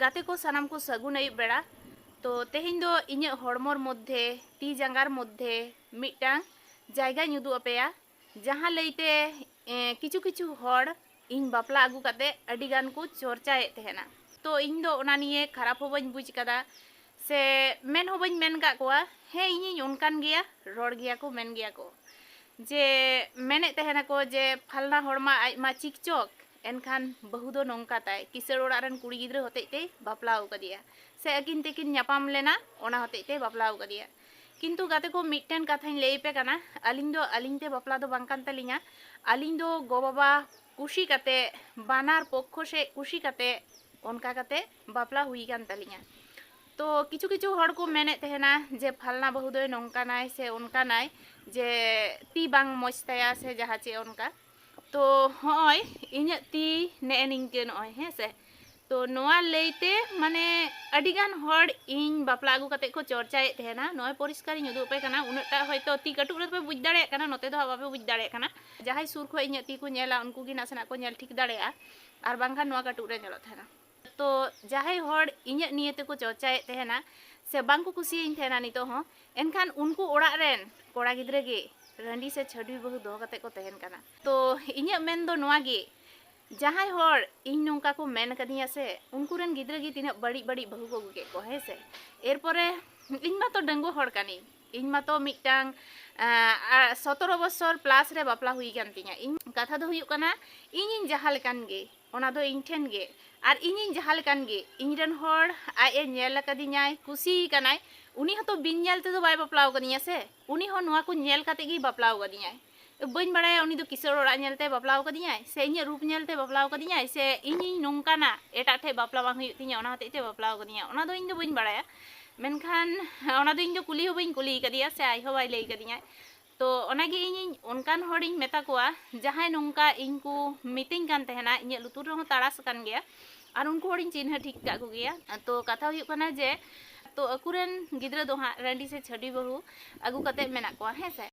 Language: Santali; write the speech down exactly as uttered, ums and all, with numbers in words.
ᱜᱟᱛᱮ ᱠᱚ ᱥᱟᱱᱟᱢ ᱠᱚ ᱥᱟᱹᱜᱩᱱ ᱟᱹᱭᱩᱵ ᱵᱮᱲᱟ᱾ ᱛᱚ ᱛᱮᱦᱮᱧ ᱫᱚ ᱤᱧᱟᱹᱜ ᱦᱚᱲᱢᱚᱨ ᱢᱚᱫᱽᱫᱷᱮ, ᱛᱤ ᱡᱟᱸᱜᱟᱨ ᱢᱚᱫᱽᱫᱷᱮ ᱢᱤᱫᱴᱟᱝ ᱡᱟᱭᱜᱟᱧ ᱩᱫᱩᱜ ᱟᱯᱮᱭᱟ, ᱡᱟᱦᱟᱸ ᱞᱟᱹᱭᱛᱮ ᱮ, ᱠᱤᱪᱷᱩ ᱠᱤᱪᱷᱩ ᱦᱚᱲ ᱤᱧ ᱵᱟᱯᱞᱟ ᱟᱹᱜᱩ ᱠᱟᱛᱮ ᱟᱹᱰᱤ ᱜᱟᱱ ᱠᱚ ᱪᱚᱨᱪᱟᱭᱮᱫ ᱛᱟᱦᱮᱱᱟ᱾ ᱛᱚ ᱤᱧ ᱫᱚ ᱚᱱᱟ ᱱᱤᱭᱮ ᱠᱷᱟᱨᱟᱯ ᱦᱚᱸ ᱵᱟᱹᱧ ᱵᱩᱡᱽ ᱠᱟᱫᱟ, ᱥᱮ ᱢᱮᱱ ᱦᱚᱸ ᱵᱟᱹᱧ ᱢᱮᱱ ᱠᱟᱜ ᱠᱚᱣᱟ, ᱦᱮᱸ ᱤᱧᱤᱧ ᱚᱱᱠᱟᱱ ᱜᱮᱭᱟ, ᱨᱚᱲ ᱜᱮᱭᱟ ᱠᱚ, ᱢᱮᱱ ᱜᱮᱭᱟ ᱠᱚ, ᱡᱮ ᱢᱮᱱᱮᱫ ᱛᱟᱦᱮᱱᱟᱠᱚ ᱡᱮ ᱯᱷᱟᱞᱱᱟ ᱦᱚᱲ ᱢᱟ ᱟᱡ ᱢᱟ ᱪᱤᱠᱪᱚᱠ, ᱮᱱᱠᱷᱟᱱ ᱵᱟᱹᱦᱩ ᱫᱚ ᱱᱚᱝᱠᱟ ᱛᱟᱭ, ᱠᱤᱥᱟᱹᱬ ᱚᱲᱟᱜ ᱨᱮᱱ ᱠᱩᱲᱤ ᱜᱤᱫᱽᱨᱟᱹ ᱦᱚᱛᱮᱡ ᱛᱮᱭ ᱵᱟᱯᱞᱟ ᱟᱠᱟᱫᱮᱭᱟ, ᱥᱮ ᱟᱹᱠᱤᱱ ᱛᱮᱠᱤᱱ ᱧᱟᱯᱟᱢ ᱞᱮᱱᱟ, ᱚᱱᱟ ᱦᱚᱛᱮᱡ ᱛᱮᱭ ᱵᱟᱯᱞᱟ ᱟᱠᱟᱫᱮᱭᱟ᱾ ᱠᱤᱱᱛᱩ ᱜᱟᱛᱮ ᱠᱚ, ᱢᱤᱫᱴᱮᱱ ᱠᱟᱛᱷᱟᱧ ᱞᱟᱹᱭ ᱟᱯᱮ ᱠᱟᱱᱟ, ᱟᱹᱞᱤᱧ ᱫᱚ ᱟᱹᱞᱤᱧ ᱛᱮ ᱵᱟᱯᱞᱟ ᱫᱚ ᱵᱟᱝ ᱠᱟᱱ ᱛᱟᱹᱞᱤᱧᱟ᱾ ᱟᱹᱞᱤᱧ ᱫᱚ ᱜᱚ ᱵᱟᱵᱟ ᱠᱩᱥᱤ ᱠᱟᱛᱮ, ᱵᱟᱱᱟᱨ ᱯᱚᱠᱠᱷᱚ ᱥᱮᱫ ᱠᱩᱥᱤ ᱠᱟᱛᱮ ᱚᱱᱠᱟ ᱠᱟᱛᱮ ᱵᱟᱯᱞᱟ ᱦᱩᱭ ᱠᱟᱱ ᱛᱟᱹᱞᱤᱧᱟ᱾ ᱛᱚ ᱠᱤᱪᱷᱩ ᱠᱤᱪᱷᱩ ᱦᱚᱲ ᱠᱚ ᱢᱮᱱᱮᱫ ᱛᱟᱦᱮᱱᱟ ᱡᱮ ᱯᱷᱟᱞᱱᱟ ᱵᱟᱹᱦᱩ ᱫᱚᱭ ᱱᱚᱝᱠᱟᱱᱟᱭ ᱥᱮ ᱚᱱᱠᱟᱱᱟᱭ, ᱡᱮ ᱛᱤ ᱵᱟᱝ ᱢᱚᱡᱽ ᱛᱟᱭᱟ ᱥᱮ ᱡᱟᱦᱟᱸ ᱪᱮᱫ ᱚᱱᱠᱟ᱾ ᱛᱚ ᱦᱚᱸᱜᱼᱚᱭ ᱤᱧᱟᱹᱜ ᱛᱤ ᱱᱮᱜᱼᱮ ᱱᱤᱝᱠᱟᱹ ᱱᱚᱜᱼᱚᱭ, ᱦᱮᱸ ᱥᱮ᱾ ᱛᱚ ᱱᱚᱣᱟ ᱞᱟᱹᱭᱛᱮ ᱢᱟᱱᱮ ᱟᱹᱰᱤᱜᱟᱱ ᱦᱚᱲ ᱤᱧ ᱵᱟᱯᱞᱟ ᱟᱹᱜᱩ ᱠᱟᱛᱮ ᱠᱚ ᱪᱚᱨᱪᱟᱭᱮᱫ ᱛᱟᱦᱮᱱᱟ᱾ ᱱᱚᱜᱼᱚᱭ ᱯᱚᱨᱤᱥᱠᱟᱨᱤᱧ ᱩᱫᱩᱜ ᱟᱯᱮ ᱠᱟᱱᱟ, ᱩᱱᱟᱹᱜ ᱴᱟ ᱦᱚᱭᱛᱳ ᱛᱤ ᱠᱟᱹᱴᱩᱵ ᱨᱮᱯᱮ ᱵᱩᱡᱽ ᱫᱟᱲᱮᱭᱟᱜ ᱠᱟᱱᱟ, ᱱᱚᱛᱮ ᱫᱚ ᱦᱟᱸᱜ ᱵᱟᱯᱮ ᱵᱩᱡᱽ ᱫᱟᱲᱮᱭᱟᱜ ᱠᱟᱱᱟ᱾ ᱡᱟᱦᱟᱸᱭ ᱥᱩᱨ ᱠᱷᱚᱱ ᱤᱧᱟᱹᱜ ᱛᱤ ᱠᱚ ᱧᱮᱞᱟ, ᱩᱱᱠᱩ ᱜᱮ ᱱᱟᱥᱮᱱᱟᱜ ᱠᱚ ᱧᱮᱞ ᱴᱷᱤᱠ ᱫᱟᱲᱮᱭᱟᱜᱼᱟ, ᱟᱨ ᱵᱟᱝᱠᱷᱟᱱ ᱱᱚᱣᱟ ᱠᱟᱹᱴᱩᱵ ᱨᱮ ᱧᱮᱞᱚᱜ ᱛᱟᱦᱮᱱᱟ᱾ ᱛᱚ ᱡᱟᱦᱟᱸᱭ ᱦᱚᱲ ᱤᱧᱟᱹᱜ ᱱᱤᱭᱮ ᱛᱮᱠᱚ ᱪᱚᱨᱪᱟᱭᱮᱫ ᱛᱟᱦᱮᱱᱟ ᱥᱮ ᱵᱟᱝ ᱠᱚ ᱠᱩᱥᱤᱭᱟᱹᱧ ᱛᱟᱦᱮᱱᱟ ᱱᱤᱛᱚᱜ ᱦᱚᱸ, ᱮᱱᱠᱷᱟᱱ ᱩᱱᱠᱩ ᱚᱲᱟᱜ ᱨᱮᱱ ᱠᱚᱲᱟ ᱜᱤᱫᱽᱨᱟᱹ ᱜᱮ ᱨᱟᱺᱰᱤ ᱥᱮ ᱪᱷᱟᱹᱰᱣᱤ ᱵᱟᱹᱦᱩ ᱫᱚᱦᱚ ᱠᱟᱛᱮ ᱠᱚ ᱛᱟᱦᱮᱱ ᱠᱟᱱᱟ᱾ ᱛᱚ ᱤᱧᱟᱹᱜ ᱢᱮᱱ ᱫᱚ ᱱᱚᱣᱟ ᱜᱮ, ᱡᱟᱦᱟᱸᱭ ᱦᱚᱲ ᱤᱧ ᱱᱚᱝᱠᱟ ᱠᱚ ᱢᱮᱱ ᱠᱟᱫᱤᱧᱟ ᱥᱮ, ᱩᱱᱠᱩ ᱨᱮᱱ ᱜᱤᱫᱽᱨᱟᱹ ᱜᱮ ᱛᱤᱱᱟᱹᱜ ᱵᱟᱹᱲᱤᱡ ᱵᱟᱹᱲᱤᱡ ᱵᱟᱹᱦᱩ ᱠᱚ ᱟᱹᱜᱩ ᱠᱮᱫ ᱠᱚᱣᱟ, ᱦᱮᱸ ᱥᱮ᱾ ᱮᱨᱯᱚᱨᱮ ᱤᱧ ᱢᱟᱛᱚ ᱰᱟᱺᱜᱩᱣᱟᱹ ᱦᱚᱲ ᱠᱟᱹᱱᱟᱹᱧ, ᱤᱧ ᱢᱟᱛᱚ ᱢᱤᱫᱴᱟᱝ, ᱟᱸ, ᱟᱨ ᱥᱚᱛᱨᱚ ᱵᱚᱪᱷᱚᱨ plus ᱨᱮ ᱵᱟᱯᱞᱟ ᱦᱩᱭ ᱠᱟᱱ ᱛᱤᱧᱟ᱾ ᱤᱧ ᱠᱟᱛᱷᱟ ᱫᱚ ᱦᱩᱭᱩᱜ ᱠᱟᱱᱟ, ᱤᱧᱤᱧ ᱡᱟᱦᱟᱸ ᱞᱮᱠᱟᱱ ᱜᱮ, ᱚᱱᱟ ᱫᱚ ᱤᱧ ᱴᱷᱮᱱ ᱜᱮ᱾ ᱟᱨ ᱤᱧᱤᱧ ᱡᱟᱦᱟᱸ ᱞᱮᱠᱟᱱ ᱜᱮ, ᱤᱧ ᱨᱮᱱ ᱦᱚᱲ ᱟᱡ ᱮ ᱧᱮᱞ ᱟᱠᱟᱫᱤᱧᱟᱭ, ᱠᱩᱥᱤ ᱠᱟᱱᱟᱭ, ᱩᱱᱤ ᱦᱚᱸᱛᱚ ᱵᱤᱱ ᱧᱮᱞ ᱛᱮᱫᱚ ᱵᱟᱭ ᱵᱟᱯᱞᱟ ᱟᱠᱟᱫᱤᱧᱟ ᱥᱮ, ᱩᱱᱤ ᱦᱚᱸ ᱱᱚᱣᱟ ᱠᱚ ᱧᱮᱞ ᱠᱟᱛᱮ ᱜᱮᱭ ᱵᱟᱯᱞᱟ ᱟᱠᱟᱫᱤᱧᱟᱭ᱾ ᱵᱟᱹᱧ ᱵᱟᱲᱟᱭᱟ ᱩᱱᱤ ᱫᱚ ᱠᱤᱥᱟᱹᱬ ᱚᱲᱟᱜ ᱧᱮᱞ ᱛᱮ ᱵᱟᱯᱞᱟ ᱟᱠᱟᱫᱤᱧᱟᱭ ᱥᱮ ᱤᱧᱟᱹᱜ ᱨᱩᱯ ᱧᱮᱞ ᱛᱮ ᱵᱟᱯᱞᱟ ᱟᱠᱟᱫᱤᱧᱟᱭ ᱥᱮ ᱤᱧᱤᱧ ᱱᱚᱝᱠᱟᱱᱟ, ᱮᱴᱟᱜ ᱴᱷᱮᱡ ᱵᱟᱯᱞᱟ ᱵᱟᱝ ᱦᱩᱭᱩᱜ ᱛᱤᱧᱟᱹ, ᱚᱱᱟ ᱦᱚᱛᱮᱡ ᱛᱮ ᱵᱟᱯᱞᱟ ᱟᱠᱟᱫᱤᱧᱟ, ᱚᱱᱟ ᱫᱚ ᱤᱧ ᱫᱚ ᱵᱟᱹᱧ ᱵᱟᱲᱟᱭᱟ᱾ ᱢᱮᱱᱠᱷᱟᱱ ᱚᱱᱟ ᱫᱚ ᱤᱧ ᱫᱚ ᱠᱩᱞᱤ ᱦᱚᱸ ᱵᱟᱹᱧ ᱠᱩᱞᱤ ᱟᱠᱟᱫᱮᱭᱟ ᱥᱮ ᱟᱡ ᱦᱚᱸ ᱵᱟᱭ ᱞᱟᱹᱭ ᱟᱠᱟᱫᱤᱧᱟᱭ᱾ ᱛᱚ ᱚᱱᱟᱜᱮ ᱤᱧᱤᱧ ᱚᱱᱠᱟᱱ ᱦᱚᱲᱤᱧ ᱢᱮᱛᱟ ᱠᱚᱣᱟ, ᱡᱟᱦᱟᱸᱭ ᱱᱚᱝᱠᱟ ᱤᱧ ᱠᱚ ᱢᱤᱛᱟᱹᱧ ᱠᱟᱱ ᱛᱟᱦᱮᱱᱟ, ᱤᱧᱟᱹᱜ ᱞᱩᱛᱩᱨ ᱨᱮᱦᱚᱸ ᱛᱟᱲᱟᱥ ᱟᱠᱟᱱ ᱜᱮᱭᱟ, ᱟᱨ ᱩᱱᱠᱩ ᱦᱚᱲᱤᱧ ᱪᱤᱱᱦᱟᱹ ᱴᱷᱤᱠ ᱠᱟᱜ ᱠᱚᱜᱮᱭᱟ᱾ ᱛᱚ ᱠᱟᱛᱷᱟ ᱦᱩᱭᱩᱜ ᱠᱟᱱᱟ ᱡᱮ, ᱛᱚ ᱟᱠᱚᱨᱮᱱ ᱜᱤᱫᱽᱨᱟᱹ ᱫᱚ ᱦᱟᱸᱜ ᱨᱟᱺᱰᱤ ᱥᱮ ᱪᱷᱟᱹᱰᱣᱤ ᱵᱟᱹᱦᱩ ᱟᱹᱜᱩ ᱠᱟᱛᱮ ᱢᱮᱱᱟᱜ ᱠᱚᱣᱟ, ᱦᱮᱸ ᱥᱮ᱾